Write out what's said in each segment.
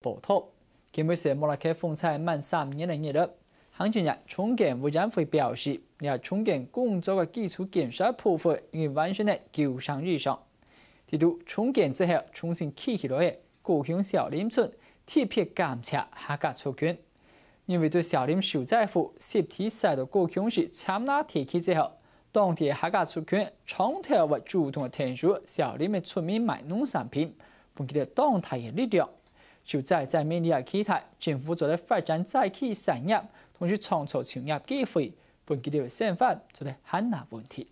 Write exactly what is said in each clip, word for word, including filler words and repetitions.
報導。今晡日係莫拉克風災滿三年个日仔，行政院重建委員會表示，這重建工作个基礎建設部分已經完成了九成以上。在這重建之後重新起起來个高雄小林村，特別感謝客家族群，因為在小林受災後，集體徙到高雄市杉林地區之後，當地个客家族群長透會主動个𢯭手小林个村民買農產品，分佢兜當大个力量。受災災民也期待政府做得發展在地產業，同時創造就業機會，分佢兜个生活做得還較穩定。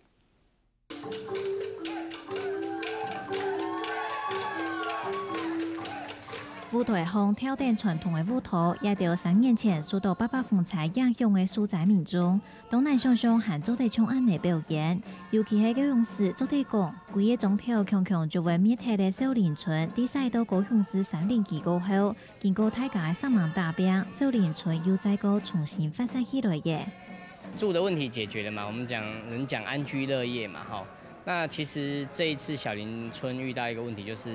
舞台項跳等傳統个舞蹈，也兜三年前受到八八風災影響个受災民眾，當難想像還做得像恁仔表演。尤其係該央時做得講，歸個庄頭強強就會滅忒个小林村，在徙到高雄市杉林區過後，經過大家个煞猛打拚，小林村又再過重新發展起來了。住的問題解決了嘛，我們講，人講安居樂業嘛，吼。那其實這一次小林村遇到一個問題，就是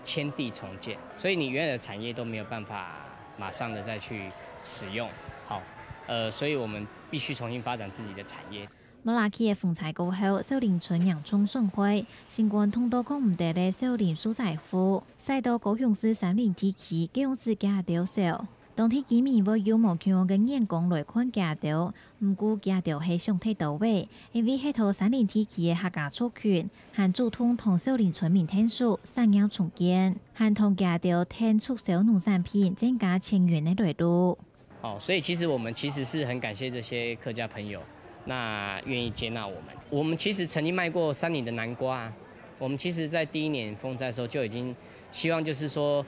遷地重建，所以你原來的產業都沒有辦法馬上的再去使用，好，呃，所以我們必須重新發展自己的產業。無幾日个風災過後，小林村嚴重損毀，心肝痛到講毋得个小林受災戶，徙到高雄市杉林地區，該央時佢兜愁。當地居民會用無共樣个眼光來看佢兜，毋過佢兜係想忒多仔，因為係在杉林地區个客家族群，還主動同小林村民𢯭手，產業重建，還同佢兜𢯭促銷農產品，增加錢銀个來路。哦，所以其實我們其實是很感謝這些客家朋友，那願意接納我們。我們其實曾經賣過杉林的南瓜啊，我們其實在第一年風災的時候就已經希望，就是說，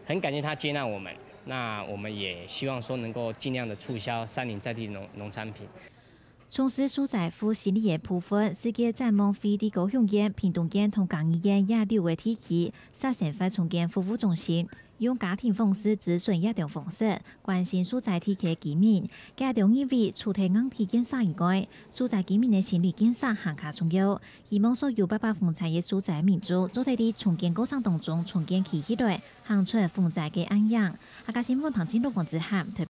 很感謝他接納我們，那我們也希望說能夠盡量的促銷杉林在地農農產品。從事受災戶心理个部分，世界展望會在高雄縣、屏東縣同嘉義縣這六個地區設生活重建服務中心，用家庭訪視諮詢這兜方式，關心受災地區个居民。佢兜認為，除忒硬體建設以外，受災居民个心理建設還較重要。希望所有八八風災个受災民眾做得在重建過程當中重建企起來，行出風災个陰影。客家新聞彭金路、黃子涵台